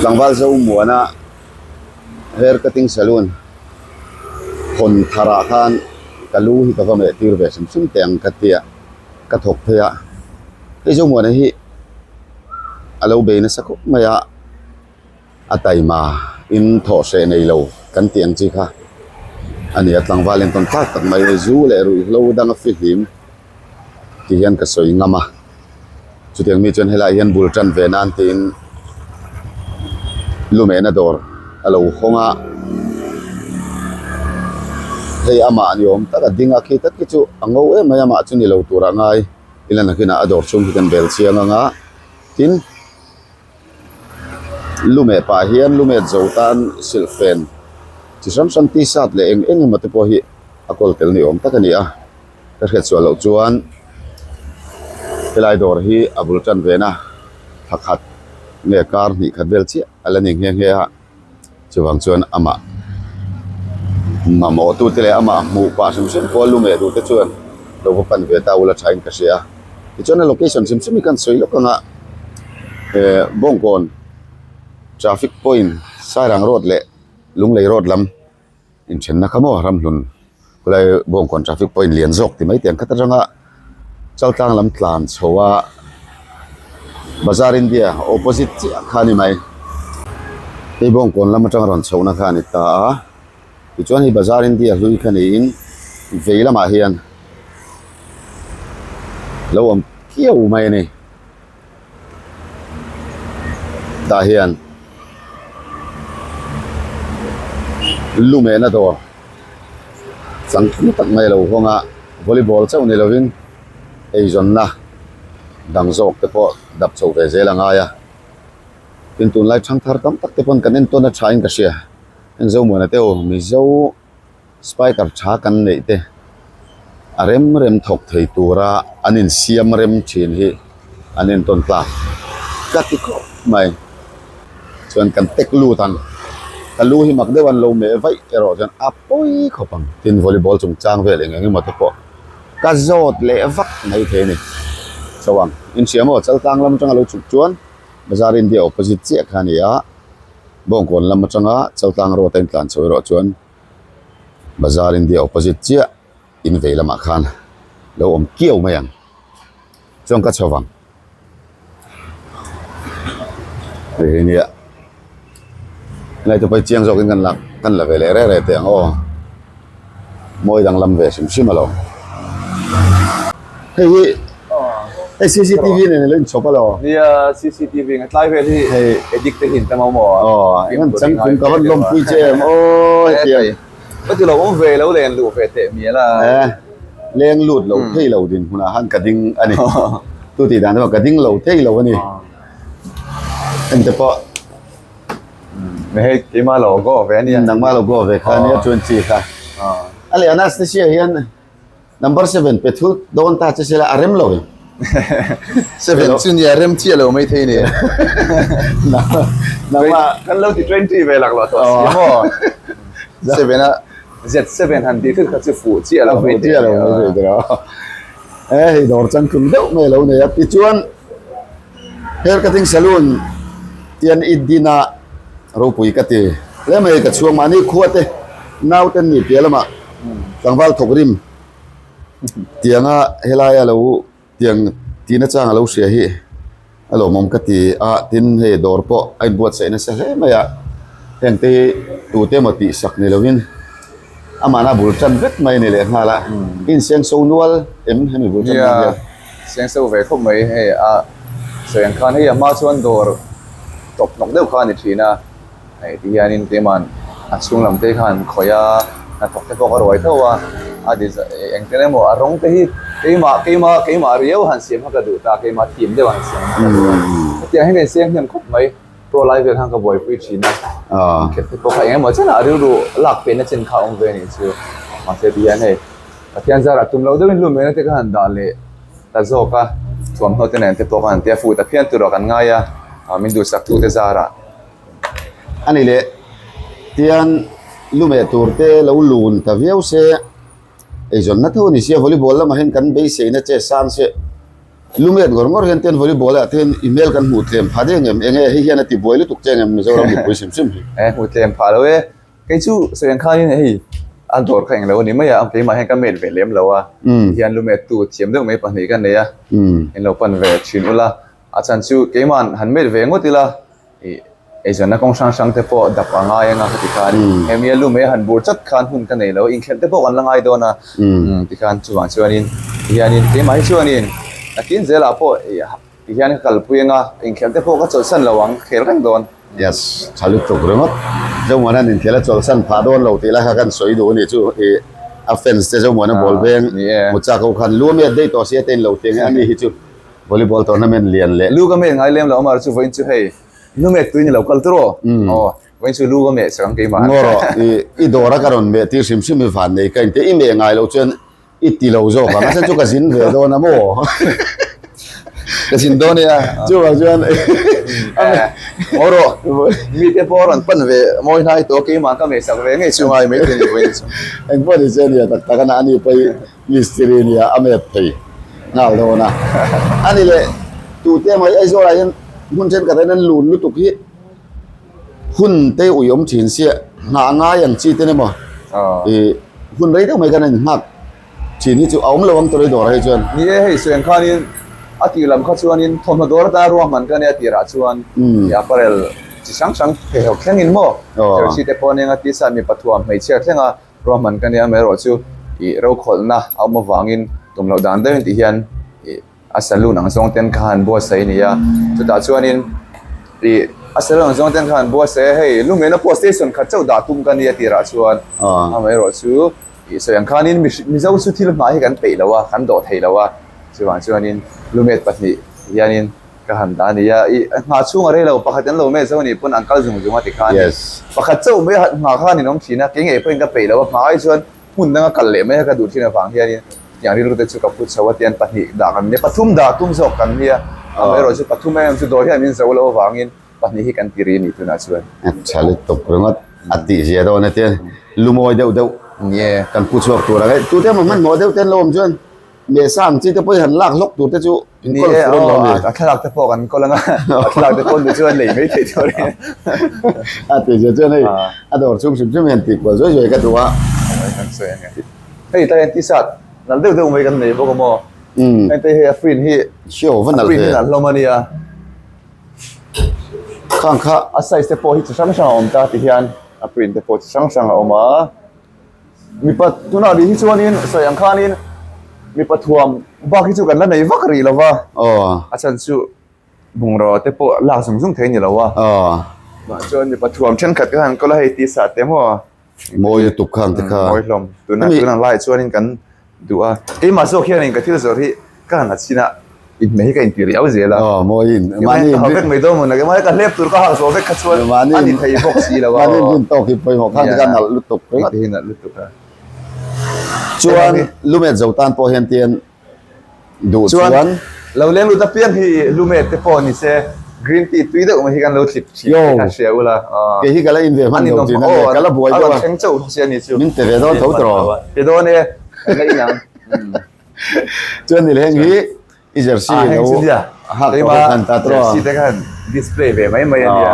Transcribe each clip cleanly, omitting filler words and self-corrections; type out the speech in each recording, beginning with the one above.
Tlangval Zomuana hair cutting saloon hawn tharah khan ka lu hi ka va meh tir ve hrim hrim teh ang ka tia ka thawk phei a hei Zomuana hi a lo bei nasa khawp mai a a taima in thawh hreh nei lo kan tih ang chi kha a ni a tlangval entawn tlak tak mai zu leh ruihhlo danga fihlim. Ti hian ka sawi ngam a, chutiang mi chuan helaiah hian bul tan ve nan tiin lumehna dawr a lo hawng a, hei amah ni awm tak a ding a khi tak hi chu a ngo em mai amah chu ni lo turah ngai ila nakinah a dawr chhung hi kan bel chiang ang a, tin lumeh pah hian lumet zo tan silhfen chi hrang hrang t-shirt leh eng eng emaw te pawh hi a kawl tel ni awm tak a ni a. Ka hriat chhuah loh chuan helai dawr hi a bul tan ve na thla khat nge kar hnih khat vel chiah a la ni nghe nghe a, chuvang chuan amah mamawh tute leh amah hmuh pah hrim hrim pawh lu meh duh te chuan lo va pan ve ta ula tha in ka hria a, tichuan a location hrim hrim hi kan sawi lawk ang a eh Bawngkawn traffic point Sairang road leh Lunglei road lam. Inthenna kha maw ramhlun khawlai Bawngkawn traffic point lian zawk ti mai tiang khat atanga Chaltlang lam tlan chho a Bazar India opposite chiah kha a ni mai. Hei Bawngkawn lam atanga rawn chhohna kha a ni ta a, tichuan hei Bazar India hlui kha niin vei lamah hian lo awm kiau mai a ni. Tah hian lumehna dawr changtlung tak mai a lo hawng a, volleyball chauh ni lovin eizawnna dang zawk te pawh dap chho ve zel a ngai a, tin tunlai thangthar tam tak te pawn kan entawn a tha in ka hria, heng Zomuana te aw Mizo. Spiker tha kan neih te a rem rem thawk thei tura an insiam rem thin hi an entawn tlak ka ti khawp mai. Chuan kan tek lut ang, ka lu hi mak deuh an lo meh vaih erawh chuan a pawi khawp ang. Tin volleyball chungchang vel eng eng emaw te pawh ka zawt leh vak mai thei a ni. Chho ang, inhria maw Chaltlang lam atanga lo chhuk chuan Bazar India opposite chiah kha a ni a. Bawngkawn lam atanga Chaltlang road a intlan chho erawh chuan Bazar India opposite chiah in vei lamah khan lo awm kiau mai ang chuan ka chho vang hei hi nia helai te pawh hi chiang zawkin kan la kan la ve leh reh reh teh ang aw. Mawi danglam ve hrim hrim alawm. Hei hi hei CCTV nen alo inchhawp alawm. Nia CCTV nga tlai vel hi hei addict te hi in tam awm aw. Aw engan changtlung ka van lawmpui che em aw hetiang. Ka ti lo awm ve lo len luh ve teh mial a. Eh leng lut lo thei lo din hmunah khan ka ding a ni. Tu tih dan erawh ka ding lo thei lo a ni. Engte pawh. Hei keimah lo go ve ania. Nangmah lo go ve kha ania chuan chi kha. A leh Anastasia hian number 7 pe thul dawn ta che sela a rem lo em. 7 chu nia rem chiah lo mai thei ni. Nangmah kan lo ti 20 ve lak lo tawh si maw. 7 a Z7 han tih thil kha chu fuh chiah lo mai thei. Fuh chiah lo mai thei tiraw. Eh hei dawr changtlung deuh mai lo nei a tichuan Hair cutting saloon tian i din a ropui ka ti hle mai ka chhuang mahni khua te naute ni piah lamah tlangval thawk rim tianga helai a lo tiang tihna chang a lo hria hi a lawmawm ka ti a tin hei dawr pawh a inbuatsaih nasa hle mai a heng te hi tute emaw tih sak ni lovin amahna bul tan vek mai a ni leh nghal a insengso nual em hemi bul tan nan hian. Sengso ve khawp mai hei a sawi ang khan hei a hma chuan dawr tawp hnawk deuh kha a ni thin a, hei ti hianin keima'n a chhung lam te khan khawih a hnathawk te pawh ka ruai tho a, a design engtin emaw a rawng te hi keimah keimah keimah riau han siam kha ka duh ta keimah thim deuh han siam kha ka duh a, hetiang hian ka insiam hnem khawp mai pro lai vel khan ka buaipui thin a, inkhelh te pawh kha eng emaw chenah rilru lak pehna chen kha a awm ve a nih chu mahse ti hian hei. Pathian zarah tum loh deuhin lu mehna te ka han dah leh ta zawk a, thuamhnaw te nen te pawh ka han ti a, fuh ta phian tur ah kan ngai a, min duhsak tu te zarah. A ni leh, tian lu meh tur te lo lun ta viau se, eizawnna tho a ni sia, volleyball lamah hian kan beiseina che sang se. Lumet ngawr ngawr hian ten volleyball ah ten i hmel kan hmuh tlem phah deuh ngem enge hei hian a ti buai lutuk che ngem Mizoram mipui hrim hrim hi. E hmuh tlem phah lo e. Kei chu sawi ang khanin hei a dawr kha englo a ni mai a, keimah hian ka met ve lem lo a, tihian lumet tu thiam deuh mai pahnih ka nei a, in lo pan ve thin ula, a chhan chu keima'n han met ve ngawt ila Ih, eizawnna kawng hrang hrang te pawh dap a ngai anga ka ti khan hemi a lu mai a han bur chat khan hun ka nei lo, inkhelh te pawh kan la ngai dawn a, tikhan chuvang chuanin tihianin keimah hi chuanin nakin zelah pawh tihian ka kalpui anga inkhelh te pawh ka chawlhsan lo ang, ka khel reng dawn. Yes, tha lutuk ringawt. Zomuana an inkhelh a chawlhsan phah dawn lo tih lai kha kan sawi duh a nih chu ih a fans te Zomuana ball veng hmu chak ho khan lu a met daih tawh sia te in lo ti ang e, ani hi chu Volleyball tournament lian leh. Lu ka meh ngai lem lo amar chu vawiin chu hei nu meh tui ni lo kal tawh aw vawiin chu lu ka meh sak ang keimah. Ngaw rawh i i dawr a ka rawn meh tir hrim hrim i van nei ka in tih i meh ngai loh chuan i ti lo zawk ang a chhan chu ka zin ve dawn a maw. Ka zin dawn e a. Chuvang chuan Ngaw rawh mite pawh a rawn pan ve mawi hnai tawh keimah ka meh sak ve ngei chu ngai mai thei ni vawiin chu. Engpawh ni se nia tak tak a na ani pawh i Mistiri nia a mep thei nghal dawn a. Ani leh tute mai Aizawl ah hian hmun thenkhat ah hian an lun lutuk hi hun te ui awm thin sia nghah ngai ang chi te emaw ih hun rei deuh mai khan a inhngak thin hi chu a awm lo ang tawrei dawrah hi chuan. Ni e hei sawi ang khanin a tih lam kha chuanin thawmhnaw dawr atana ruahman ka nia tirah chuan ih apparel chi hrang hrang pheikhawk thlengin maw jersey te pawh ania tisa mipa thuam hmeichhia thlenga Ruahman ka nia amaherawh chu ih rokhawlhna a awm avangin tum loh dan deuhin tih hian ih a saloon ang zawng ten kha han buatsaih a ni a chutah chuanin ih a saloon ang zawng ten kha han buatsaih a hei Lungleina pawh station khat chauh dah tum ka nia tirah chuan amaherawh chu ih sawi ang khanin Mizo chu thil hma hi kan peih lo a kan dawh thei lo a chuvang chuanin lumet pahnih hianin. Ka han dah a ni a, ih nghah chhung a rei lo, pakhat an lo meh zo nih pawn an kal zung zung a ti khan pakhat chauh mai a nghah khan in awm thin a, kei ngei pawhin ka peih lo a, nghah ai chuan hmun danga kal leh mai a ka duh thin avang hianin tiang rilru te chu ka phu chho a tian pahnih dah kan nia, pathum dah tum zawk kan nia, amaherawh chu pathum em chu dawr hian min zo lo avangin pahnih hi kan ti ri a ni tunah chuan. A tha lutuk ringawt a tih zia dawn a tian lumawi deuh deuh kan pu chhuak tur ang e, tute emaw hmanhmawh deuh te an lo awm chuan. Mesa ang chi te pawh hi han lak hlawk tur te chu in kawl fur an lo ni. A thlalak te pawh kan kawl anga a thlalak te pawh nu chuan lei mai theih tur a ni. A tih zia chuan hei a dawr chhung hrim hrim hian tih kual zuai zuai ka duh a. Kan sawi ang e. Hei tlai hian t-shirt nalh deuh deuh mai kan nei bawk a maw. Heng te hi a print hi a print hi nalh hlawm a nia. Khang kha. A size te pawh hi chi hrang hrang a awm ta ti hian a print te pawh chi hrang hrang a awm a. Mipa tunah rih hi chuanin sawi ang khanin mipa thuam bak hi chu kan la nei vak rih lo va, a chhan chu bungraw te pawh lak zung zung thei a ni lo a, mah chuan mipa thuam thenkhat kha han kawl a hei tisa te maw mawi lutuk khang te kha mawi hlawm tuna tuna laiah chuanin kan duh a, keimah zawk hianin ka thil zawrh hi ka han ha chin a inhmeh hi ka inti riau zel a aw mawi in mahni ka ha vek mai dawn maw mahni ka hlep tur ka hak zawh vek kha chuan a ni thei bawk si lo a mahni rin tawk hi pawimawh khan te khan nalh lutuk ringawt hi nalh lutuk a chuan lumet zo tan pawh hian tian duh chuan lo leng lut apiang hi lumet te pawh ni se green tea tui deuh mai hi kan lo thlip thin te kha hria ula kei hi ka la in ve hman lo thin a ka la buai deuh a thleng chauh si a ni chu min pe ve dawn tho tawh pe dawn e kan la in ang Chuan ni leh heng hi i jersey lo hak tawh kha khan ta tawh a. Jersey te khan display ve mai mai a nia.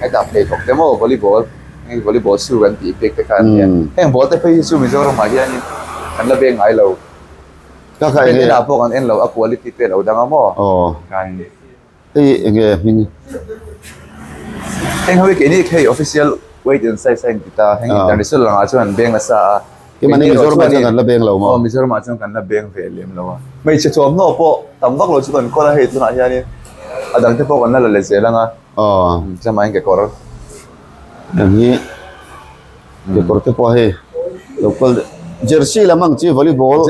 Hetah pheikhawk te maw volleyball heng volleyball shoe kan tih pek te kha an nia. Heng ball te phei hi chu Mizoram ah hianin kan la beng ngai lo. Ka kha enge. Enah pawh kan en lo a quality te a lo dang a maw. Aw. Hei enge hming? Heng ho hi keini hei official weight and size a inti ta heng international langah chuan an beng nasa a. Keimahni Mizoram ah chuan kan la beng lo maw? Aw Mizoram ah chuan kan la beng ve lem lo a. Hmeichhe thuamhnaw pawh tam vak lo chu kan kawl a hei tunah hianin a dang te pawh kan la la let zel ang a. Aw. Tlemain kekawr. Heng hi kekawr te pawh hei lo kawl jersey lam ang chi volleyball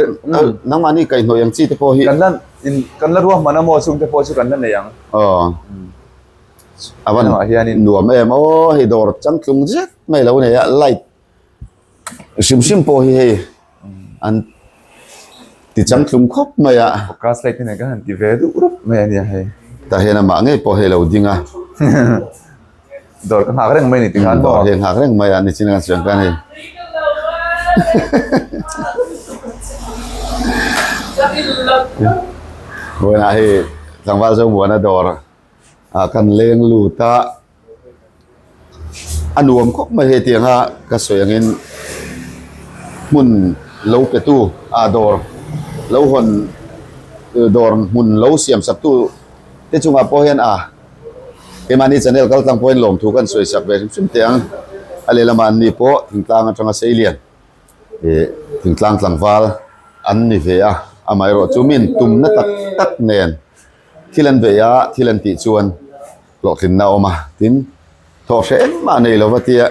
nangmahni kaihhnawih ang chi te pawh hi. Kan la In kan la ruahman a maw chungte pawh chu kan la nei ang. Aw. A van nuam em aw hei dawr changtlung zet mai lo nei a light hrim hrim pawh hi hei an ti changtlung khawp mai a. Focus light hi nen kan han ti ve duh rup mai a nia hei. Tah hian amah ngei pawh hei lo ding a. Dawr ka nghak reng mai ni tikhan maw? Dawr hi nghak reng mai a nichin kan sawi ang khan hei. Vawiinah hei tlangval Zomuana dawr ah kan leng lut a, a nuam khawp mai hei tianga ka sawi angin hmun lo pe tu ah dawr lo hawn dawr hmun lo siam sak tu te chungah pawh hian a keimahni channel kal tlang pawhin lawmthu kan sawi sak ve hrim hrim teh ang a lehlamah an ni pawh thingtlang atanga sei lian. Ih thingtlang tlangval an ni ve a amaherawh chu min tumna tak tak nen thil an beih a thil an tih chuan hlawhtlinna a awm a tin thawh hreh engmah nei lova tia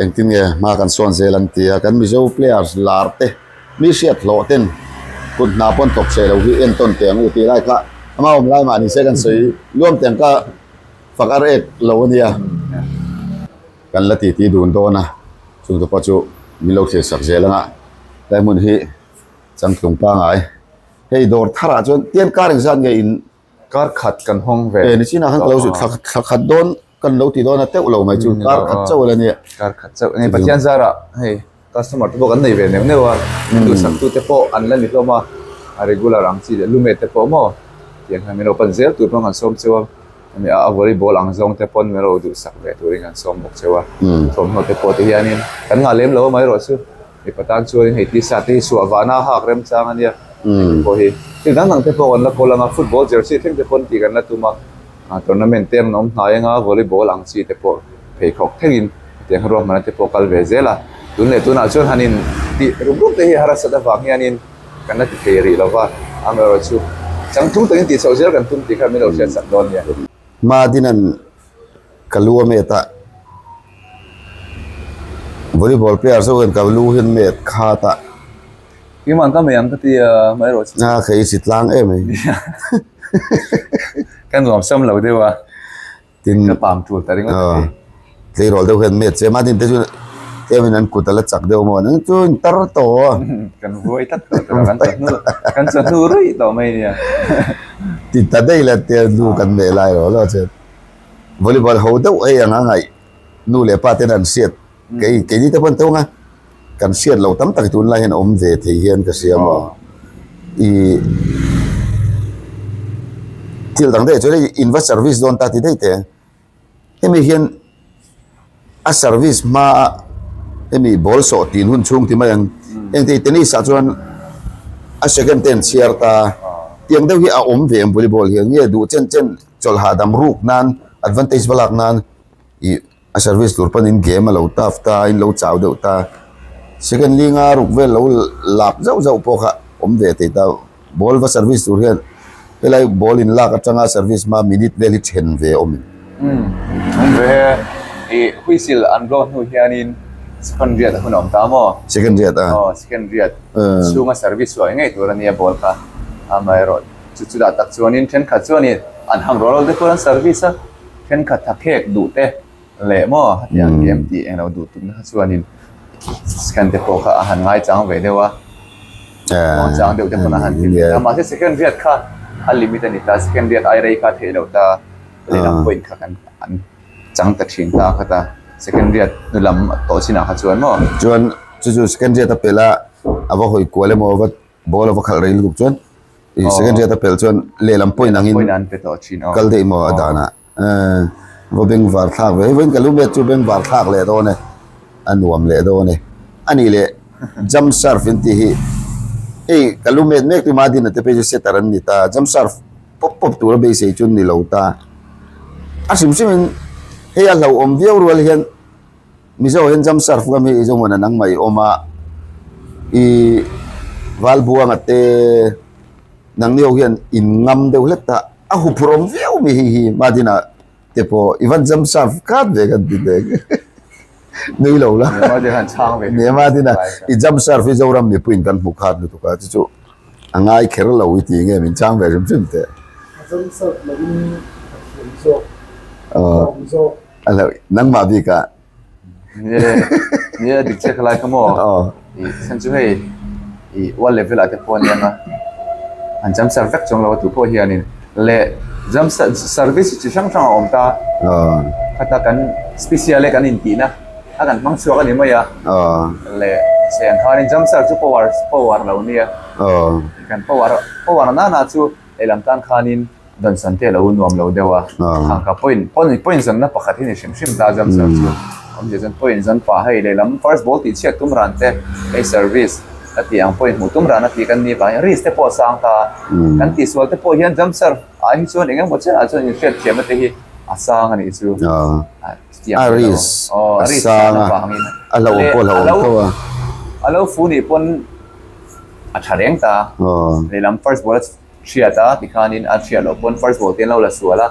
engtin nge hma kan sawn zel an ti a kan Mizo players lar te mi hriat hlawh ten kut hna pawn thawk hreh lo hi entawn teh ang u tih lai kha ama awm lai mah ni se kan sawi luam teh ang ka fak ar ek lo a nia. Kan la titi dun dawn a, chungte pawh chu min lo thlir sak zel ang a, tlai hmun hi changtlung pangai. Hei dawr tharah chuan tian kar engzat nge in Kar khat kan hawng ve. E nichinah khan ka lo zut thla thla khat dawn kan lo ti dawn a teuh lo mai chu kar khat chauh a la nia. Kar khat chauh a ni. Pathian zarah hei customer te pawh kan nei ve neuh neuh a, duhsak tu te pawh an la ni hlawm a, a regular ang chi leh lumet te pawh maw tiang hian min lo pan zel tur pawn kan sawm cheu a. Hemi a volleyball ang zawng te pawn min lo duhsak ve turin kan sawm bawk cheu a, thawmhnaw te pawh ti hianin kan ngah lem lo a mai erawh chu mipa tan chuanin hei t-shirt te hi suah vahna a hak remchang a nia hei te pawh hi thil dang dang te pawh kan la kawl ang a football jersey thleng te pawn tih kan la tum a tournament te an awm hnai anga volleyball ang chi te pawh pheikhawk thlengin hetiang ruahmanna te pawh kal ve zel a tun leh tunah chuan han in tih rup rup te hi harsat avang hianin. Kan la ti thei rih lo va, amaherawh chu changtlung takin tih chhoh zel kan tum tih kha min lo hriat sak dawn nia. Madinan ka lu a met a, volleyball player zawk hian ka lu hian met khat a. Keimah ka mei ang ka ti a, amaherawh chu. A kei i tlang em ai. Ka nuam sam lo deuh a. Tin, Ka pam tul ta ringawt a ni. Tleirawl deuh hian met che Martin te chu tlemin an kut a la chak deuh maw nang chu in tar tawh a. Kan vuai tlat tawh tur a, kan chawhnu kan chawhnu ruih tawh mai nia. Ti ta daih la te nu kan meh lai rawh lo che. Volleyball ho deuh hei ang a ngaih nu leh pa ten an hriat kei keini te pawn tawng a kan hriat loh tam tak tunlai hian awm ve thei hian ka hria maw i thil dang daih chuan hei in va service dawn ta ti daih teh hemi hian a service hma a hemi ball sawh tin hun chhung ti mai ang engti tennis ah chuan a second te an chhiar ta tiang deuh hi a awm ve ang volleyball hian nge duh chen chen chawlh hahdam ruk nan advantage va lak nan ih. A service tur panin game a lo tough ta a, in lo chau deuh ta. Second linga ruk vel lo lak zauh zauh pawh kha awm ve thei ta. Ball va service tur hian helai ball in lak atanga service hma minute vel hi then ve awm in. Umm awm ve e. Ih whistle an blow hnu hianin second riat a hun a awm ta maw? Second riat a. Aw second riat chhunga service suai ngei tur a nia ball kha. Amaherawh chu chutah tak chuanin thenkhat chuanin an hang rual rual te pawh an service a. Thenkhat tha khek duh te leh maw hetiang game tih englo duh tumna kha chuanin second te pawh kha a han ngaichang ve deuh a, ngaichang deuh te pawn a han ti ve a, mahse second riat kha a limit a ni ta, second riat ai rei kha a theih loh ta, lehlam point kha kan an chang ta thin ta kha ta, second riat hnu lam tawh chinah kha chuan maw. Chuan chu chu second riat a pelh a, a va hawi kual emaw a va Ball a va khalh rei lutuk chuan ih second riat a pelh chuan lehlam point angin kal daih maw a danah va beng var thlak ve hei vawiin ka lu met chu beng var thlak leh dawn e a nuam leh dawn e a nih leh jump serve in tih hi hei ka lu met mek tuma din a te phei chu setter an ni ta jump serve pawp pawp tura beisei chu ni lo ta a hrim hrim in hei a hlauhawm viau rual hian. Mizo hian jump serve ngam hi Zohmun a nang mai awm a, i Valbuanga te nangni ho hian in ngam deuh hlek ta, a huphurh awm viau mi hei hi Madina te pawh i van jump serve khat ve kan ti nek nui lo la nia Madina i jump serve hi Zoram mipuiin kan hmu khat lutuk a chu chu a ngai kher lo i ti nge min chang ve hrim hrim teh. A jump serve lohin a thiam zawk, a awm zawk. A hlauh nangmah bik ah. Ni e, ni e dik chiah khalai kha maw. Aw. I chhan chu hei i world level ah te pawh aniang a, an jump serve vek chuang lo a tu pawh hianin leh jump service chi hrang hrang a awm ta. Aw. Khata kan special e kan intihna a kan hmang chhuak a ni mai a. Aw. Leh cheng khanin jump serve chu power power lo nia. Aw. Kan power power nana chu. Lehlam tan khanin Dansan te a lo nuam lo deuh a, khang kha point point point zanna pakhat hi ni hrim hrim ta jump serve chu awmzia chuan point zan pah hei lehlam first ball tih chhiat tum ran te hei service a tih ang point hmuh tum ran a tih kan nih vangin risk te pawh a sang ta kan tihsual te pawh hian jump serve ah hi chuan eng emaw chiah ah chuan inhriat thiamna te hi a sang a nih chu a risk a sang a a hlauhawm pawh a hlauhawm tho a a lo fu nih pawn a tha reng ta lehlam first ball a Hriat a tikhanin a hriat loh pawn first ball te an lo la sual a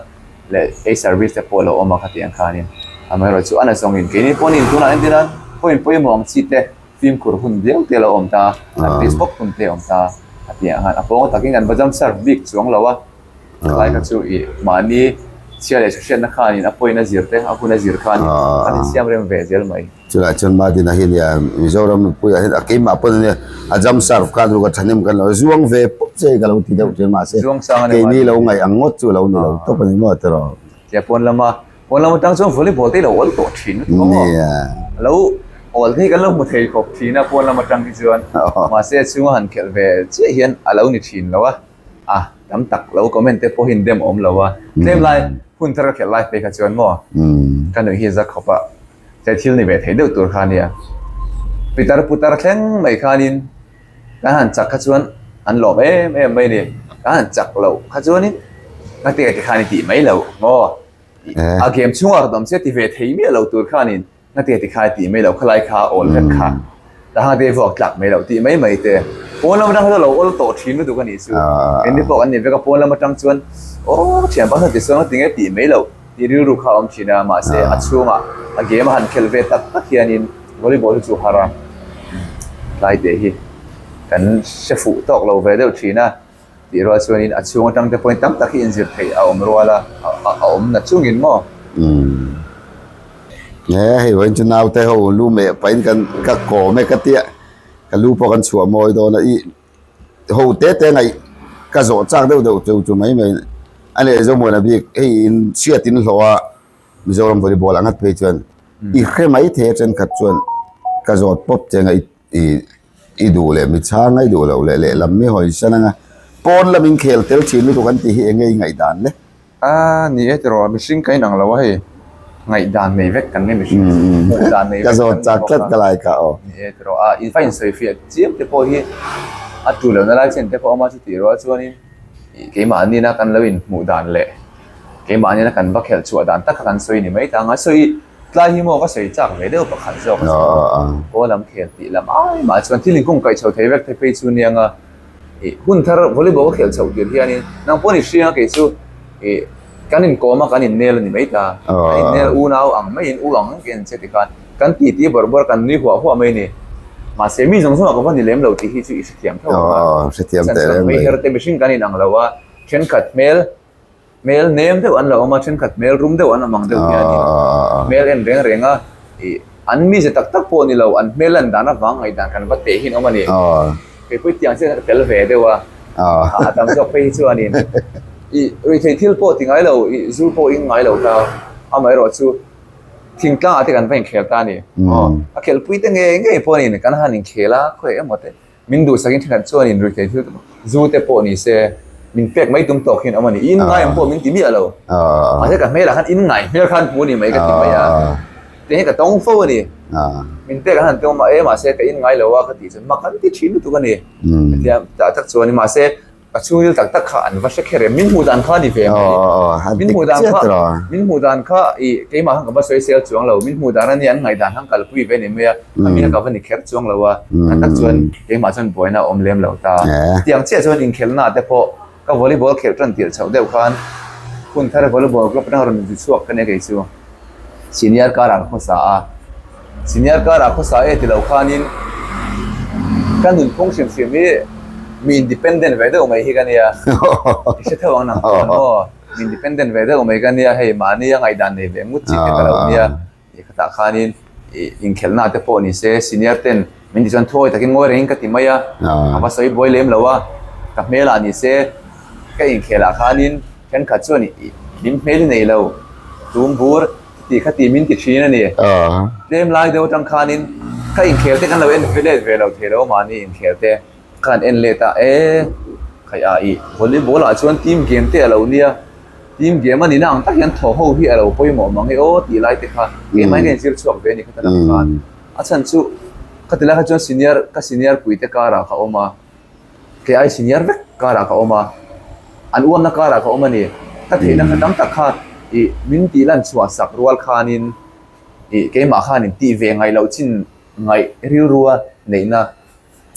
leh ei service te pawh a lo awm a khatiang khanin amaherawhchu chu a na zawngin keini pawhin tunah entir a point pawimawh ang chi te fimkhur hun viau te a lo awm ta a risk bawk hun te a awm ta a tih ang khan a pawng takin kan va jump serve bik chuang lo a khalai kha chu ih mahni chhia leh hriatna khanin a point a zir te a hun a zir khanin an insiam rem ve zel mai. Chulai chuan Madina hi nia Mizoram mipuiah hian a keimah pawn ania a jump serve khan ruk a thahnem kan lo zuang ve pawp che ka lo ti deuh thin mahse keini lo ngaih ang ngawt chu lo ni lo tawp a ni maw tiraw. Tia pawn lama pawn lam atang chuan volleyball te hi lo awl tawh thin lutuk a maw lo awl te hi kan lo hmu thei khawp thin a pawn lam atang hi chuan mahse a chhunga han khelh ve chiah hian a lo ni thin lo a a tam tak lo comment te pawhin dem awm lo a tlem lai hun thar ka khelh lai phei kha chuan maw ka nuih hi za khawp a. He thil ni ve thei deuh tur kha a nia. Pitar putar thleng mai khanin kan han chak kha chuan an lawm em em mai a ni. Kan han chak loh kha chuanin ngati ngati khan i tih mai loh maw? A game chhungah rawn awm che ti ve thei miah lo tur khanin ngati ngati khan i tih mai loh khalai kha a awl vek kha. Taha te vuak tlak mai loh tih mai mai te. Pawn lam atang kha chu lo awl tawh thin lutuk a nih chu. Keini pawh kan ni vek a, pawn lam atang chuan aw thianpa kha tisawn a tinge tih mai loh tih rilru kha a awm thin a, mahse a chhungah a game a han khelh ve tak tak hianin volleyball hi chu har a, tlai teh hi kan hre fuh tawk lo ve deuh thin a. Tih rual chuanin a chhung atang te pawhin tam tak hi inzir theih a awm rual a, a awm na chungin maw? Umm. He hei vawiin chu naute ho lu meh pahin kan ka kawm e ka tia ka lu pawh kan chhuah mawi dawn a i ho te te ngaih ka zawh chak deuh deuh chu chu mai mai a leh Zomuana bik hei in chhiat in hlawh a Mizoram volleyball ang at phei chuan i hre mai thei a thenkhat chuan ka zawt pawp che anga i I duh leh mi chhang a i duh loh leh lehlam mi hawi san anga pawn lam in khel tel thin lutuk an tih hi enge i ngaihdan le? A ni e tiraw, mihring ka inang lo a hei, ngaihdan nei vek kan ni mihring chu, hmuh dan nei Ka vek zawt kan ni chak bawk tlat a. ka lai kha aw. Ni e tiraw, a in va insawifiah chiam te pawh hi a tu lohna lai chen te pawh a awm a, chutih rual chuanin keimah nina kan lo inhmuh dan leh keimah nina kan va khelh chhuah dan tak kha kan sawi ni mai ta ang a, sawi Tlai hi maw ka sawi chak ve deuh pakhat zawk a chuan kaw lam khel tih lam ai mah chuan thil inkung kaih chho thei vek te phei chu nia nga ih hun thar volleyball ka khelh chhoh tir hianin nang pawh ni hriang a kei chu ih kan inkawm a kan innel a ni mai ta kan innel unau ang maiin u ang ang che tikhan kan ti ti bawrh bawrh kan nui huah huah mai a ni mahse mi zawng zawng ah ka va ni lem lo tih hi chu i hrethiam tho ang a hrethiam teh reng mai her te mihring kan inang lo a thenkhat hmel Hmel nem deuh an lo awm a, thenkhat hmel rum deuh an awm ang deuh hianin hmel en reng reng a, ih an mize tak tak pawh ni lo, an hmel lan dan avang ngaihdan kan va teh hin awm a ni. Kei pawh tiang chian ka tel ve deuh a, a tam zawk phei hi chuanin ih ruihtheih thil pawh ti ngai lo, ih zu pawh ing ngai lo ta, amaherawh chu thingtlang ah te kan va inkhel ta a ni. Aw, a khelhpui te ngei ngei pawhin kan han inkhel a, khawi emaw te. Min duhsakin thenkhat chuanin ruihtheih thil zu te pawh ni se min pek mai tum tawk hian awm a ni. In ngai ang pawh min ti miah lo. Mahse ka hmelah khan in ngai hmel khan hmu a ni mai ka ti mai a. Tiang hi ka tawng fo a ni. Min pek an han ti awm a, e mahse ka in ngai lo a ka tih chuan mak an ti thin lutuk a ni. Hetiang tah tak chuan mahse Ka chhungril tak tak kha an va hre kher em? Min hmuh dan kha a ni ve mai. Min hmuh dan kha, min hmuh dan kha i keimah khan ka va sawi sel chuang lo. Min hmuh dan a nia, an ngaihdan khan kalpui ve a ni mai a. A mi kha ka va ni kher chuang lo a. A tak chuan keimah chuan buaina a awm lem lo ta. Tiang chiah chuan inkhelhna te pawh ka volleyball khelh tan tirh chhoh deuh khan hun thar volleyball club atanga rawn inzi chhuak ka nia kei chu. Senior karah ka khawsa a, senior karah khawsa e ti lo khanin ka nunphung hrim hrim hi mi independent ve deuh mai hi ka nia, i hre theuh ang nang chuan maw, mi independent ve deuh mai ka nia hei mahni a ngaihdan nei ve ngut chi te ka lo nia, i khatah khanin inkhelhna te pawh ni se senior ten min ti chuan thuawi takin ngawi rengin ka ti mai a, a va sawi buai lem lo a, ka hmelah ni se ka inkhelah khanin Thenkhat chuan i hlim hmel i nei lo, tum bur ti kha ti min ti thin a ni. Tlem lai deuh atang khanin ka inkhel te kan lo en let ve lo thei lo mahni inkhel te ka han en let a, e. Khaih a i volleyball ah chuan team game te a lo nia, team game a nihna ang tak hian thaw ho hi a lo pawimawh mang e aw tih lai te kha keimah hian ka inzir chhuak ve a ni kha ta lang khan. A chhan chu ka ti lai kha chuan senior ka senior pui te karah ka awm a, kei ai senior vek karah ka awm a, an uamna karah ka awm a ni. Ka theihna kha tam tak kha ih min tih lan chhuah sak rual khanin ih keimah khan in tih ve ngaih loh chin ngaih rilrua neihna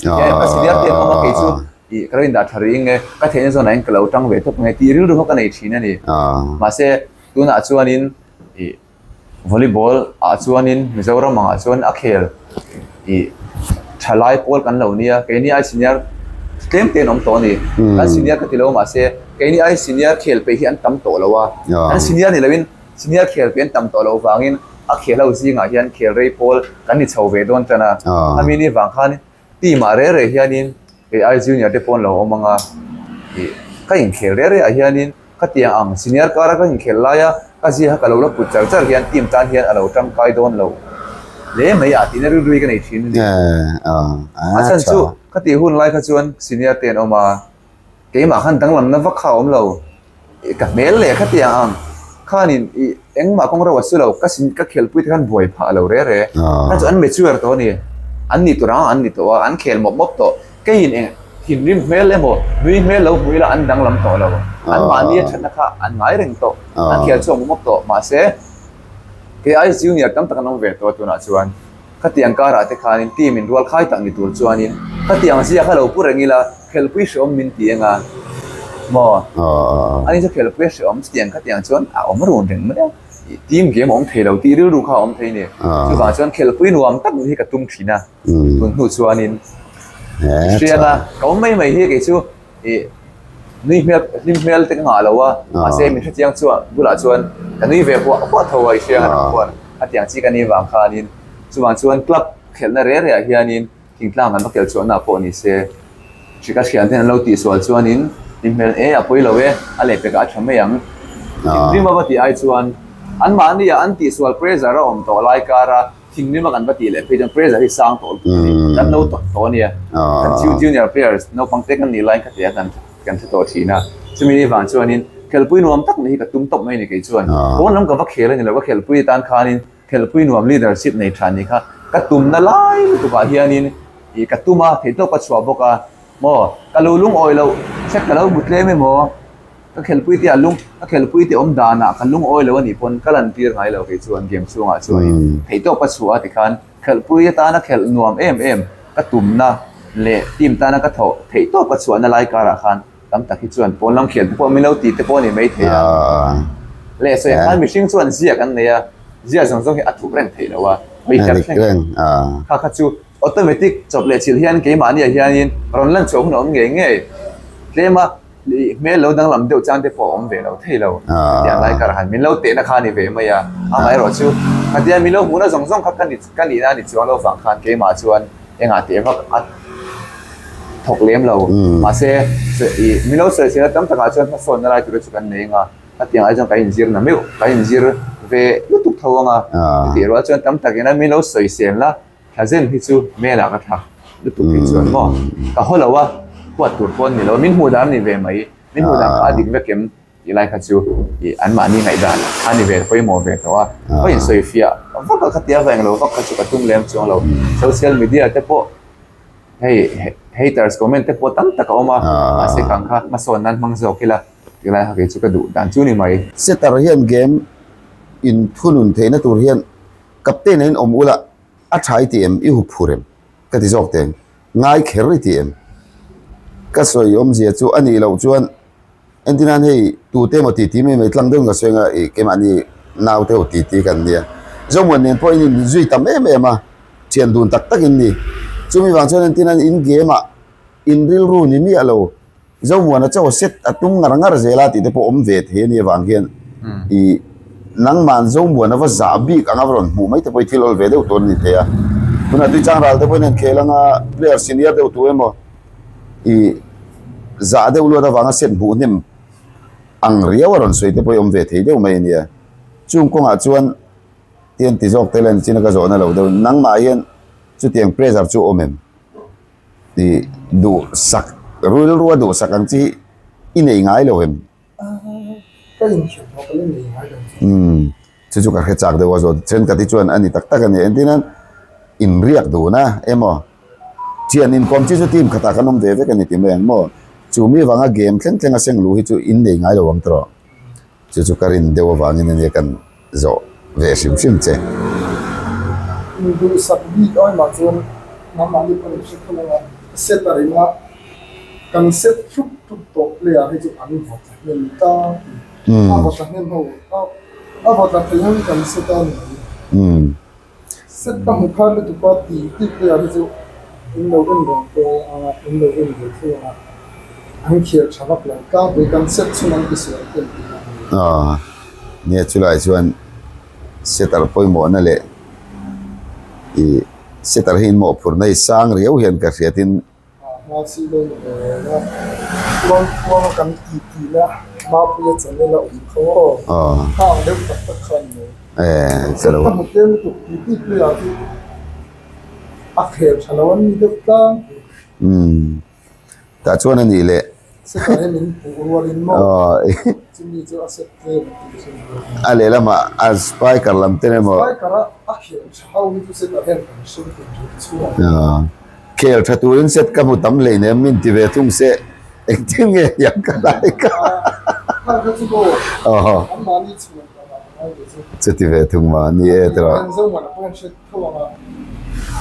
Ka senior te an awm a kei chu ih ka lo indah tha rih eng e, ka theihna zawnah hian ka lo tang ve tawp ang e tih rilru kha ka nei thin a ni. Mahse tunah chuanin ih volleyball ah chuanin Mizoram angah chuan a khel ih thalai pawl kan lo nia, keini ai senior tlem te an awm tawh a ni. Kan senior ka ti lo mahse keini ai senior khel peih hi an tam tawh lo a, kan senior ni loin Senior khel pian tam tawh loh vangin a khel ho zingah hian khel rei pawl kan ni chho ve dawn tan a. A mi ni vang khan team ah reh reh hianin kei ai junior te pawn lo awm ang a. Ih ka inkhel reh reh ah hianin ka tiang ang senior kara ka inkhel laia ka zia kha ka lo la put char char hian team tan hian a lo tangkai dawn lo hle mai ah tihna rilru hi ka nei thin a ni. A chhan chu ka tih hun lai kha chuan senior te an awm a. Keimah khan danglamna vak kha a awm lo. Ka hmel leh kha tiang ang khanin ih engmah kawng reuh a su lo. Ka sin ka khelpui te khan buai phah lo re re. Kha chu an mature tawh a ni. An ni tur ang an ni tawh a, an khel mawp mawp tawh. Keiin eng thinrim hmel emaw nui hmel lo hmu ila an danglam tawh lo. An mahni a thatna kha an ngai reng tawh. An khel chhuak mawp mawp tawh. Mahse kei ai junior tam tak an awm ve tawh a tunah chuan. Khatiang karah te khanin team in rual khai tak ni tur chuanin khatiang zia kha lo pu reng ila khelpui hreawm min ti eng a maw? Ani chu khelpui a hreawm chutiang khatiang chuan a awm run reng mai a, team game a awm thei lo tih rilru kha a awm thei a ni. Chuvang chuan khelpui nuam tak hi ka tum thin a, tun hnu chuanin i hriang a, ka awm mai mai hi kei chu. Ih nui hmel hlim hmel te ka nghah lo a mahse min hrechiang chuan bulah chuan ka nui ve huah huah tho a i hria ang chuan a tiang chi ka nih vang khanin chuvang chuan club khelhna reh reh ah hianin thingtlang kan va kel chhuahna pawh ni se hri ka thian ten an lo tihsual chuanin hlim hmel e a pawi lo e a lehpekah a tha mai ang thinrim a va tih ai chuan anmahni ah an tihsual pressure a awm tawh lai kara Thinrim a kan va tih leh phei chuan pressure hi sang tawh lutuk a ni. Kan lo tawt tawh a nia. Kan chu junior players naupang te kan nih laiin kha tia kan kan hre tawh thin a. Chumi ni vang chuanin khelpui nuam tak ni hi ka tum tawp mai a ni kei chuan. Pawn lam ka va khel a ni lo, ka khelpui atan khanin khelpui nuam leadership nei tha ni kha ka tumna lai lutukah hianin ih ka tum a, theihtawp ka chhuah bawk a. Maw ka lo lungawi loh check ka lo hmu tlem emaw? Ka khelpui te a lung ka khelpui te awm danah ka lungawi lo a nih pawn ka lan tir ngai lo kei chuan game chhungah chuanin theihtawp ka chhuah a tikhan khelhpui atana khelh nuam em em ka tumna leh team tana ka thawh theihtawp ka chhuahna lai karah khan tam tak hi chuan pawn lam khel te pawh min lo ti te pawh a ni maithei a. Leh sawi ang khan mihring chuan ziak an nei a, ziak zawng zawng hi a thup reng theih lo a, hawi her thleng kha kha chu automatic chawp leh chilh hian keimahniah hianin rawn lan chhuah hun a awm ngei ngei tlem a. Hmel lo danglam deuh chang te pawh a awm ve lo thei lo. Hetiang lai karah han min lo tehna kha a ni ve mai a. Amaherawh chu khatia min lo hmuhna zawng zawng kha ka ni ka nihna a ni chuang lo vang khan keimah chuan engah teh vak a thawk lem lo. Mahse ih min lo sawi chhina tam takah chuan hmasawnna lai tura chu kan nei anga hetiang ai chuan kan inzir na meuh kan inzir ve lutuk tho anga. Chutih rual chuan tam takin a min lo sawisel la. Thlazen hi chu hmelah ka thlak lutuk hi chuan maw ka haw lo a, huat tur pawh an ni lo, min hmuh dan a ni ve mai, min hmuh dan kha a dik vek em tih lai kha chu ih anmahni ngaihdan a ni ve pawimawh ve tawh a, ka insawi fiah vak a khatia va englo vak kha chu ka tum lem chuang lo, social media te pawh hei haters comment te pawh tam tak a awm a, mahse kang kha hmasawn nan hmang zawk ila tih lai kha kei chu ka duh dan chu ni mai. Setter hian game inthunun theihna tur hian Captain a in awm ula a tha i ti em? I hup phur em? Ka ti zawk teng. Ngai kher i ti em? Ka sawi awmzia chu a nih loh chuan entirnan hei tute emaw titi mai mai tlang deuhin ka sawi anga ih keimahni naute ho titi kan nia. Zomuan nen pawh in inzui tam em em a, thian dun tak tak in ni. Chumi vang chuan entirnan in game ah in rilru ni miah lo. Zomuana chaw set a tum ngar ngar zel a tih te pawh awm ve thei a nih avang hian ih nangmahn Zomuana va zah bik anga va rawn hmuh mai te pawh hi thil awl ve deuh tur a ni thei a. Tunah Tuichang ral te pawhin an khel anga player senior deuh tu emaw ih zah deuh luat avanga set hmuh hnem ang riau a rawn sawi te pawh hi awm ve thei deuh mai a nia. Chung kawngah chuan tian ti zawk tel a ni chin a ka zawhna lo deuh nangmah hian chutiang pressure chu awm em? Tih duh sak Rilrua duhsak ang chi hi i nei ngai lo em? Ka inkhel pawh ka la nei ngai lo chu. Umm chu chu ka hre chak deuh a zawt thenkhat hi chuan a ni tak tak a ni. Engtin an inriak dun a emaw thian inkawm chi chu team khatah kan awm ve vek a ni ti mai ang maw? Chu mi vanga game thleng thleng a seng luh hi chu in nei ngai lo ang tawh. Chu chu ka rin deuh avangin a nia kan zawh ve hrim hrim che. Induhsak bik ai mah chuan nangmahni pawh in hre khawp anga set a ring a, kan set thup thup tawh player hi chu an vaw tla hnem ta a vaw tla hnem ho a vaw tla thei ho hi kan set a ni mai. Set ka hmu khan lutuk a ti tih player hi chu in lo en reng pawh anga in lo en ve thung anga an khel tha vak lo tlangpui kan set chhun an ti sual te an ti a ni. Aw nia chulai chuan setter pawimawhna leh ih setter hi in mawhphurhna hi sang riau hian ka hriatin Hma si lo ni ve reng a, tluang tluang a kan ti tih na Mapuia channel a awm kho aw, hang deuh tak tak kha ani mai. Ka hmu tlem lutuk ti ti player chu a khel tha lo an ni deuh tlangpui. Tah chuan a nih leh. Setah hi min puh rualin maw chumi chu a set tlem a tih thin ve a. A lehlamah a spiker lam ten emaw. Spiker a a khel tha ho hi chu setah hian kan hring thei thin chhuak. Khel tha turin set ka hmu tam hleinem min ti ve thung se engtin nge hian ka lai ka. Kha kha chu maw anmahni chhuan dan ah ka ngai ve chu. Chuti ve thung ma ni e tiraw. Zoman a pawh hian hre tho ang a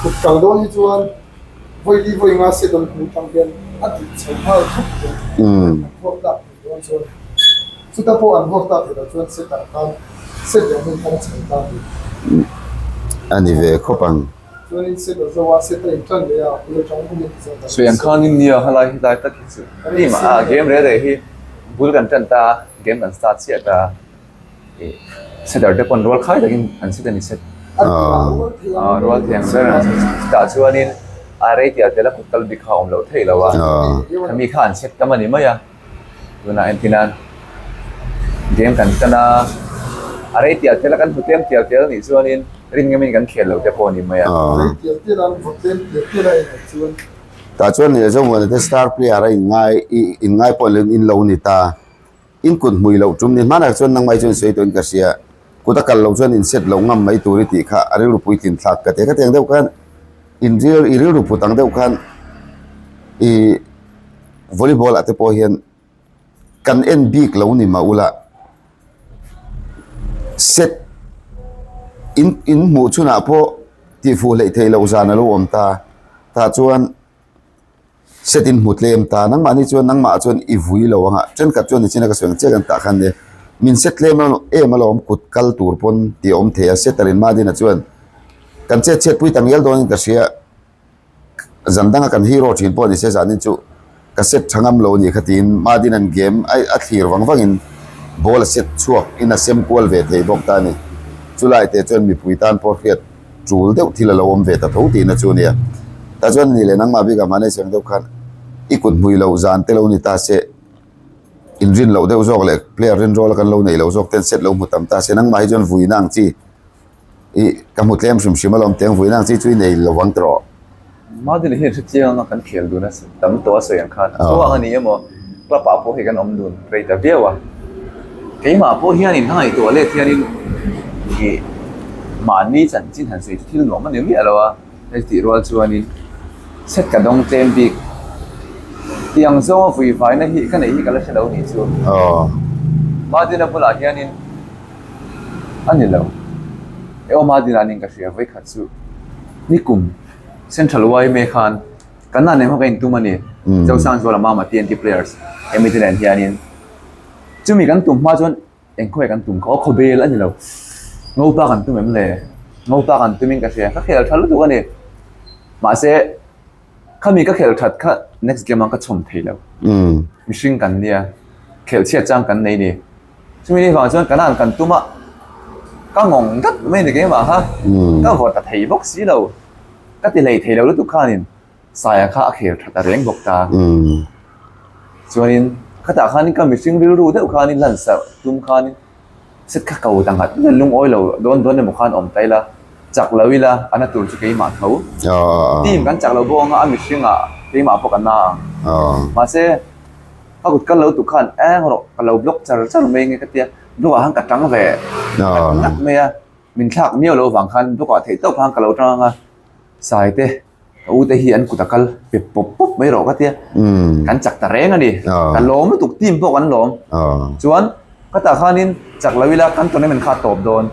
kut kal dawn hi chuan Vawi li vawi nga se dawn hnu tang hian a dik chho nghal thup thei an vuak tak thei dawn chuan chuta pawh an vuak tak thei loh chuan set ah khan set leh hmun khan a chho ta thei. A ni ve khawp ang. Chuanin set a zo a, set a intan leh a, bul atang bul in ti zo ta. Sawi ang khanin nia helai helai tak hi chu team ah game reh reh hi bul kan tan ta a, game kan start chiah ta a. Setter te pawn rual khai takin an set a ni set. Rual thiang ber an set. Chutah chuanin a rei tial tial a kut kal bik kha a awm loh theih lo a. Khami kha an set tam a ni mai a. Tunah entir nan game kan tan a, a rei tial tial a kan hmu tlem tial tial a nih chuanin rin ngamin kan khel lo te pawh a ni mai a. Rei tial tial a an vaw tlem tial tial a inah chuan. Tah chuan ni Zomuana te star player a inngai inngai pawh in lo ni ta. In kut hmui loh tum ni hmanah chuan nangmah chuan sawi tawhin ka hria. Kut a kal loh chuan in set loh ngam mai tur i tih kha a rilru puitlin thlak ka ti a. Khatiang deuh khan in ril i rilru put ang deuh khan i volleyball ah te pawh hian kan en bik lo ni mah ula set in in hmuh chhunah pawh tihfuh hleih theih loh zan a lo awm ta. Tah chuan. Set in hmu tlem ta, nangmahni chuan nangmah chuan i vui lo ang a, thenkhat chuan nichina ka sawi ang chiah kan tah khan nia, min set tlem em alawm kut kal tur pawn tih a awm thei a, setter in Madina chuan kan chet chhiat pui ta ngial dawnin ka hria, zan danga kan hero thin pawh ni se zanin chu ka set tha ngam lo a nih kha tiin Madina'n game a thlir vang vangin ball a set chhuak in a sem kual ve thei bawk ta a ni, chulai te chuan mipui tan pawh hriat. tul deuh thil a lo awm ve ta tho tihna chu a nia. Tah chuan ni leh nangmah bikah hmanei cheng deuh khan i kut hmui loh zan te lo ni ta se, inrin loh deuh zawk leh player rinrawl a kan lo neih loh zawk ten set lo hmu tam ta se, nangmah hi chuan vuina ang chi i ka hmu tlem hrim hrim alawm teng vuina ang chi chu i nei lo vang tawh. Madina hian hrechiang anga kan khel dun a tam tawh a sawi ang khan chu ang a ni emaw club ah pawh hei kan awm dun rei ta viau a, keimah pawh hianin ka ngaihtuah let hianin ih mahni chanchin han sawi chu thil nuam a ni miah lo a, hei tih rual chuanin set ka dawng tlem bik tiang zawnga vui vaina hi ka neih hi ka la hre lo ni chu Madina bulah hianin a ni lo e aw Madina ning ka hria vawikhat chu nikum Central yma khan kan nan eng ho ka intum a ni. Zosangzuala Mama TNT players hemi te nen hianin chumi kan tum hma chuan eng khaw nge kan tum kha aw khawbel a ni lo. Ngopa kan tum em le? Ngopa kan tumin ka hria ka khel tha lutuk a ni. Mahse khami ka khel that kha next game ah ka chhawm thei lo. Mihring kan nia khelh chhiat chang kan nei ni. Chumi ni vang chuan kan an kan tum a ka ngawng dat mai a ni keimah kha ka vawt ta thei bawk si lo. Ka ti hlei thei lo lutuk khanin Saia kha a khel that a reng bawk ta. Chuanin khatah khanin ka mihring rilru deuh khanin lan sarh tum khanin set kha ko ta nghat nghat lungawi lo dawn dawn emaw khan awm ta ila chak lo ila a na tur chu keimah tho. Team kan chak lo bawk anga a mihringah. keimah pawh ka na ang. Mahse ka kut kal lo tuk khan eng rawh ka lo block char char mai nge ka tia block ah khan ka tang ve ngat mai a, min thlak miau lo vang khan block ah theih tawp khan ka lo tang ang a, Saite ka u te hi an kut a kal pep pawp pawp mai rawh ka tia kan chak ta reng a ni ka lawm lutuk team pawh kan lawm chuan ka tah khanin chak lo ila kan tournament kha a tawp dawn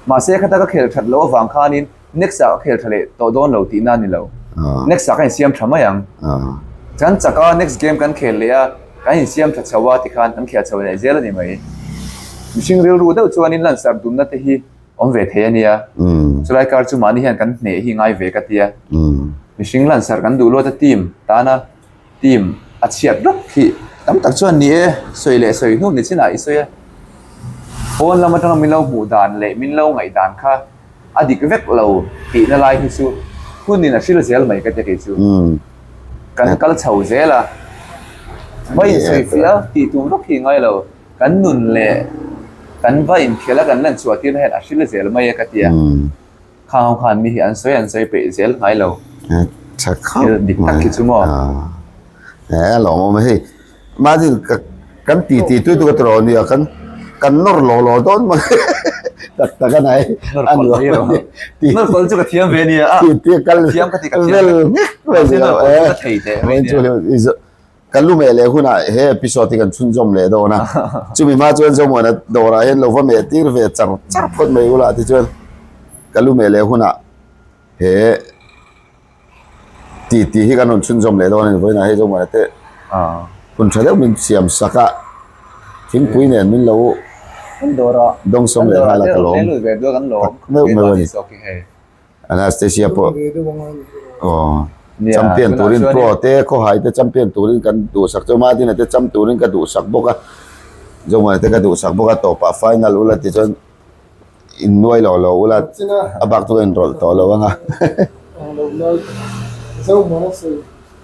mahse khata ka khel that loh avang khanin next ah ka khel tha leh tawh dawn lo tihna a ni lo next ah ka insiam tha mai ang kan chak a next game kan khel leh a kan insiam tha chho a tikhan kan khel chho leh zel a ni mai mihring rilru deuh chuanin lansar dumna te hi awm ve thei a nia. Chulai kar chu mahni hian kan hneh hi ngai ve ka tia. Mihring lansar kan duh luat a team tana team a chhiat rawk hi tam tak chuan ni e, sawi leh sawi hnu ni chinah i sawi a. Pawn lam atanga min lo hmuh dan leh min lo ngaih dan kha a dik vek lo tihna lai hi chu hunin a hril zel mai ka tia kei chu. Kan kal chho zel a, vai insawi fiah a tih tur rawk hi ngai lo. Kan nun leh kan va inkhel a kan lan chhuah tirna hian a hril zel mai a ka ti a. Khang ho khan mi hi an sawi an sawi peih zel ngai lo. Tha khawp Thil dik tak khi chu maw. E a lawm awm a hei. Mahni ka kan ti ti tui tu ka ti rawh nia kan kan nawr law law dawn mai tak tak a nai. Nawr kawlh mai rawh. Nawr kawlh chu ka thiam ve nia. Ti ti kal thiam ka ti ka thiam. Vel ngek vel Nawr kawlh chu ka thei teh mai nia. Ka lu meh leh hunah he episode hi kan chhunzawm leh dawn a, chumi hma chuan Zomuana dawrah hian lo va meh tir ve char char phawt mai ula tichuan ka lu meh leh hunah he ti ti hi kan rawn chhunzawm leh dawn a ni vawiinah hei Zomuana te hun tha deuh min siam sak a, thingpui nen min lo dawngsawm leh nghal a ka lawm tak meuh meuh a ni. Anastasia pawh aw champion turin pro te khawhai te champion turin kan duhsak chu Martina te cham turin ka duhsak bawk a Zomuana te ka duhsak bawk a tawpah final ula tichuan innuai lo lo ula a bak chu ka inrawlh tawh lo ang a.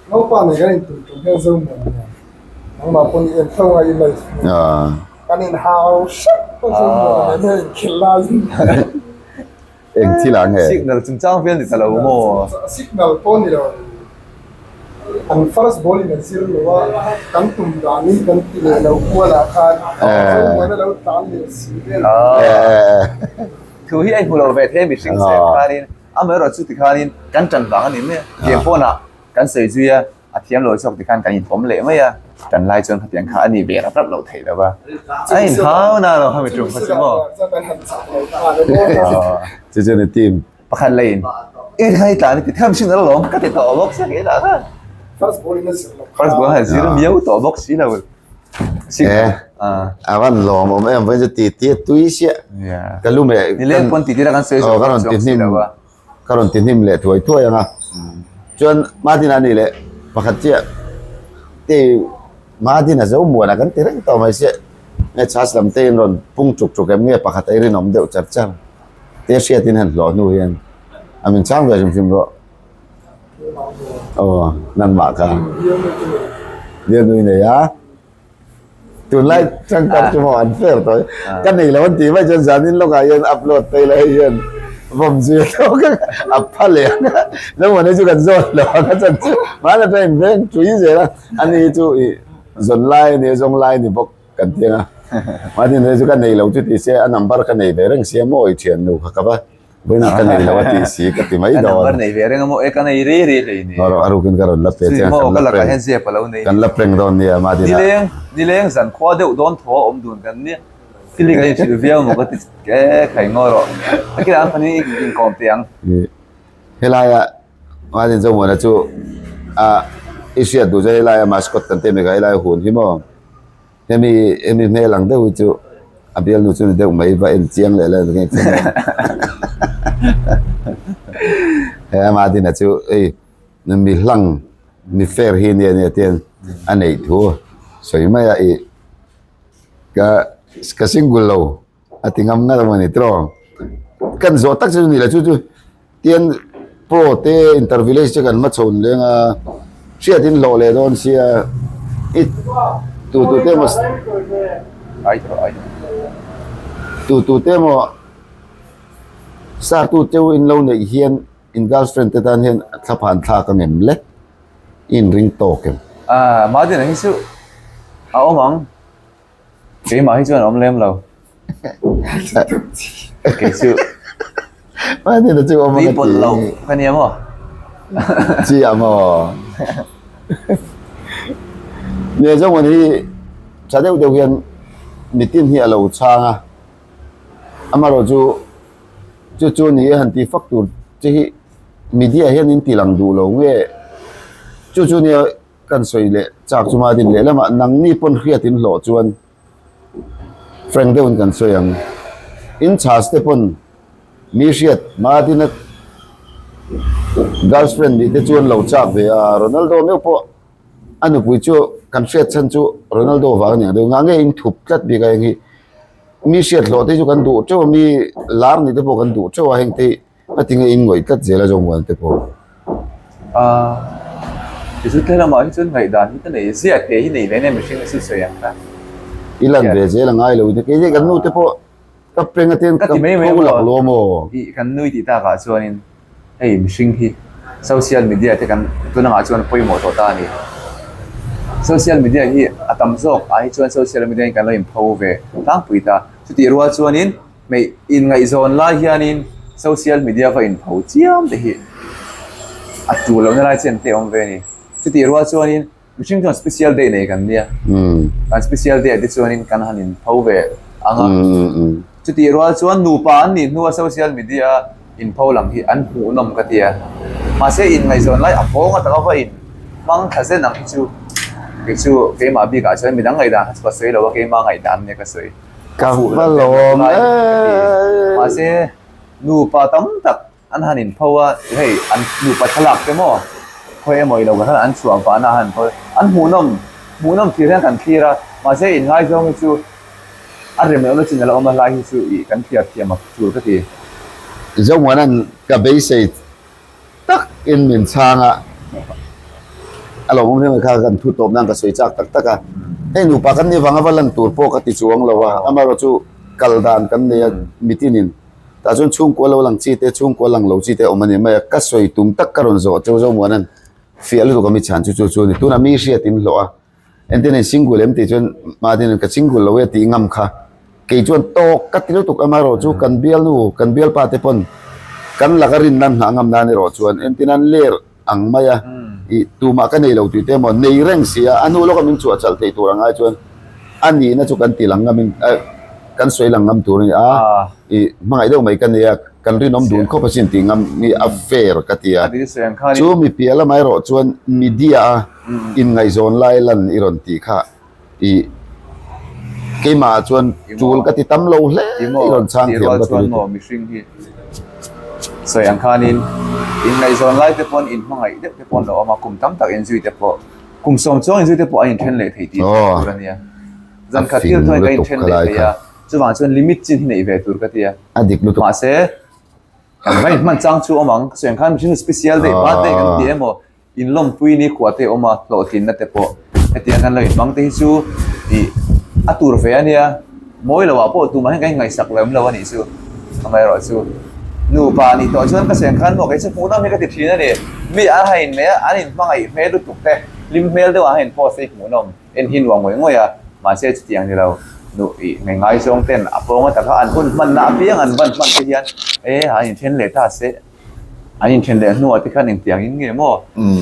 Naupang nen kan intum tum hian Zomuana nen nangmah pawh ni en tho a i life kan inhau hrep a Zomuana nen hian inkhel laiin. Eng thil ah nge? Signal chungchang vel ni ta lo maw? Signal pawh ni lo. An first ball in a zir lo a, kan tum danin kan ti leh lo kual ah khan Zomuana lo tlan leh si vel. Thu hi a inhmu lo ve thei mihring seh khanin amaherawh chu tikhanin kan tan vang a ni mai a. Game pawnah kan sawi zui a. A thiam lo zawk tikhan kan inpawm leh mai a, tan lai chuan khatiang kha a ni ve rap rap lo theih lo va, a inhau na lo khami tum kha chu maw. Chu chuan a team. Pakhat leh in e khai tlan i ti tham sin alawm ka ti tawh bawk sia kei lah khan. First ball in a zir lo. First ball a zir miau tawh bawk si lo. E a van lawm awm em vawiin chu ti ti a tui sia. Ka lu meh. Nileng pawn ti ti la kan sawi zawk chuang si lo a. Ka rawn ti hnim leh thuai thuai ang a, chuan Martin-a nih leh pakhat chiah te Martin-a Zomuana kan ti reng tawh mai sia, nge chhas lam te in rawn pung chuk chuk em nge pakhat ei rinawm deuh char char te hriatin han hlawh hnu hian a min chhang ve hrim hrim rawh. Aw nangmah kha bialnu i nei a. Tunlai changkang chu maw an fair tawh ka nei lo an tih mai chuan zanin lawkah hian upload phei lai hian vawm zui a tawk a a pha leh ang a Zomuana chu kan zawn lo ang a chan chu hmanah chuan in veng tui zel a ani hi chu ih zawn lai a ni a zawng lai a ni bawk kan ti ang a mahni chu ka nei lo chu ti se a number ka nei ve reng sia maw i thiannu kha ka va Vawiinah ka nei lo a tih si ka ti mai dawn. Ka number nei ve reng a maw? E ka nei ri ri hlei ni. Rawh a rukin ka rawn la pe che a, kan la prank. Hian zep a lo nei. Kan la prank dawn nia Madina. Nileng, nileng zan khua deuh dawn thaw a awm dun kan nia. Thil hi kan inhrilh viau maw ka ti e khai ngaw rawh. A kila ang panin inkawm teh ang. Helaia Madin Zomuana chu a i hriat duh chuan helaia mascot kan tih a mi kha helaia hun hi maw? Hemi hemi hmel ang deuh hi chu a bialnu chu ni deuh mai va en chiang leh la nge chiang leh he ama dina chu ei mi hlang mi fair hi nia nia tian a neih thu sawi mai a i ka ka single lo. A ti ngam ngat a maw ni tiraw? Kan zawh tak chu ni la chu chu tian pro te inter village te kan hmachhawn leng a hriat in hlawh leh dawn sia i tu tu te emaw tu tu te emaw sar tu teu in lo neih hian in girlfriend te tan hian thla phan thlak ang em le? I inring tawk em? Ah, Madina hi chu a awm ang. Keimah hi chuan a awm lem lo. Kei chu. Madina chu awm ang a ti. Tui pawlh lo ka nia maw? Chiah maw? Nia zawng hi tha deuh deuh hian mitin hi a lo chhang a. Amaherawh chu chu chu ni e han ti fak tur che hi media hian in ti lang duh lo nge chu chu nia kan sawi leh chak chu Madin leh lamah nangni pawn hriat in hlawh chuan frank deuhin kan sawi ang in chhas te pawn mi hriat Madina girlfriend nih te chuan lo chak ve a Ronaldo meuh pawh A nupui chu kan hriat chhan chu Ronaldo vang a ni ang deuh nga nge in thup tlat bik a heng hi mi hriat hlawh te chu kan duh teuh a mi lar ni te pawh kan duh teuh a heng te hi a tinge in ngawih tlat zel a zawng muan te pawh. Ahh tichu tlai lamah hi chuan ngaihdan hi ka nei ziah teh hi nei ve nen mihring hi chu sawi ang kha. I lan ve zel a ngai lo in kei kan nu te pawh ka peng a ten ka ti mai mai pho lak lo maw. Ih kan nui tih takah chuanin. Hei mihring hi social media te kan tun angah chuan pawimawh tawh ta a ni. Social media hi a tam zawk ah hi chuan social media in kan lo inpho ve tlangpui ta. Chutih rual chuanin hmei inngaihzawn lai hianin social media va inpho chiam te hi a tul lohna lai chen te a awm ve a ni. Chutih rual chuanin Mihring chuan special day nei kan nia. Kan special day ah te chuanin kan han inpho ve ang a. Chutih rual chuan nupa an nih hnua social media a inpho lam hi an hmuhnawm ka ti a. Mahse inngaihzawn lai a pawng atanga va in hmang thla zen ang hi chu kei chu keimah bikah chuan midang ngaihdan kha chu ka sawi lo a, keimah ngaihdan ania ka sawi. Ka va lawm e. Mahse nupa tam tak An han inpho a, hei an nupa thlalak te maw khawi emaw ilo khan an chhuah vahna a han pho an hmuhnawm hmuhnawm thlir hian kan thlir a, mahse inngaizawng hi chu a rem lohna chin a la awm a, hlai hi chu ih kan thliar thiam a tur ka ti. Zomuana'n ka beisei tak in min chhang a, a lawmawm hle mai kha kan thu tawp nan ka sawi chak tak tak a, hei nupa kan nih vanga va lan tur pawh ka ti chuang lo a, amaherawh chu kal dan kan nei a mitinin. Tah chuan chhungkua lo lang chi te, chhungkua lang lo chi te a awm a ni mai a, ka sawi tum tak ka rawn zawh cheu Zomuana'n fiah lutuk a mi chhan chu chu chu a ni. Tunah mi hriat in hlawh a, entir nei single em tih chuan Martin-a'n ka single lo e tih ngam kha kei chuan tawk ka ti lutuk amaherawh chu kan bialnu, kan bialpa te pawn kan laka rinna an nghah ngam nan erawh chuan entir an ler ang mai a, ih tumah ka nei lo tih te emaw nei reng si a, a hnu lawka min chhuah chalh theih tur ang ai chuan a nihna chu kan ti lang ngamin kan sawi lang ngam tur a ni a, ih hmangaih deuh mai ka nei a, kan rinawm dun khawp asin tih ngam hi a fair ka ti a, chu mi piah lamah erawh chuan media a inngaihzawn lai lan i rawn tih kha. I keimah ah chuan tul ka ti tam lo hle i rawn chhang thiam ka ti lutuk. Mihring hi sawi ang khanin inngaihzawn lai te pawn inhmangaih deuh te pawh an lo awm a, kum tam tak inzui te pawh kum sawm chuang inzui te pawh an inthen leh thei tih tur a nia. Zan khat thil chuan kan inthen leh thei a, chuvang chuan limit chin hi neih ve tur ka ti a. A dik lutuk. Mahse kan va inhman chang chu awm ang, sawi ang khan mihring special day birthday kan ti emaw Inlawmpui ni khua te awm a, hlawhtlinna te pawh hetiang kan lo inhmang te hi chu ih a tur ve a nia, mawi lo ah pawh tumah hian kan inngaihsak lem lo a nih chu. Amaherawh chu nupa nih tawh chuan ka sawi ang khan maw kei chu hmuhnawm hi ka ti thin a ni, mi an han inmei a, an inhmangaih hmel lutuk te, hlim hmel deuh ah han inpost te hi hmuhnawm en hi nuam ngawih ngawih a, mahse chutiang ni lo nu ih ngai ngaizawng ten a pawng ataka an hun hmanna apiang an van hman te hian e an inthen leh ta se. An inthen leh hnuah te khan engtiang in nge maw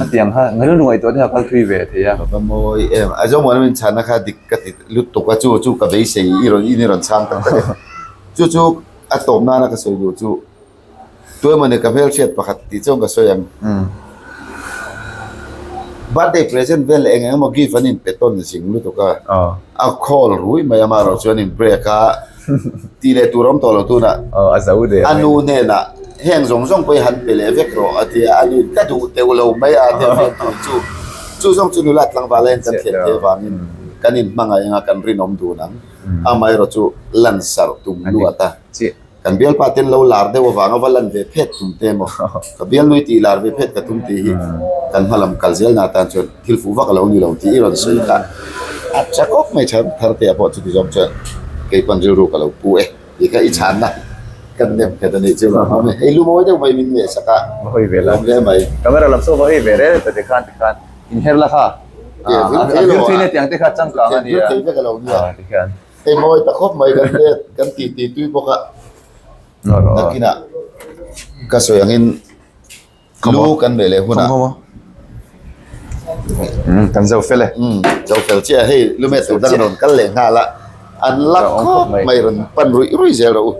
a tiang kha rilru ngaihtuah te kha kal thui ve thei a. Ka va mawi em. A zawng min chhanna kha dik ka ti lutuk a chu chu ka beisei i rawn in i rawn chhang tak tak e. Chu chu a tawp nana ka sawi duh chu tuemawni ka hmelhriat pakhat tih chuan ka sawi ang. Birthday present vel leh eng eng emaw gift an inpe tawn zing lutuk a. A call rui mai a amaherawh chuan in break a. Tih leh tur awm tawh lo tunah a nu hnenah heng zawng zawng pawh hi han pe leh vek rawh a ti a, a nu in ka duh teuh lo mai a ti a fiam tur chu chu zawng chu nula tlangval a hian kan thlen theih avangin kan inhmangaih anga kan rinawm dun ang amaherawh chu lansarh tum luat a. Kan bialpa ten lo lar deuh avanga va lan ve phet tum te emaw, ka bialnui tih lar ve phet ka tum tih hi kan hma lam kal zel na atan chuan thil fuh vak a lo ni lo tih i rawn sawi kha a tha khawp mai tha thar te ah pawh chuti zawng chuan kei pawn rilru ka lo pu e tih kha i chhanna kan nem khat a nih chu lo awm e, hei lu mawi deuh mai min ngeihsak a Va hawi ve la awm hle mai. Camera lam saw va hawi ve rel ta tikhan tikhan. Inher la kha. A vir thei na tiang te kha changkang a nia. Vir thei vek a lo nia. Hei mawi ta khawp mai kan let kan ti ti tui bawk a. Nakinah ka sawi angin lu kan meh leh hunah. Kan zo fel e. Zo fel chiah hei lu meh tur dang a rawn kal leh nghal a. An la khawp mai rawn pan ruih ruih zel rawh u.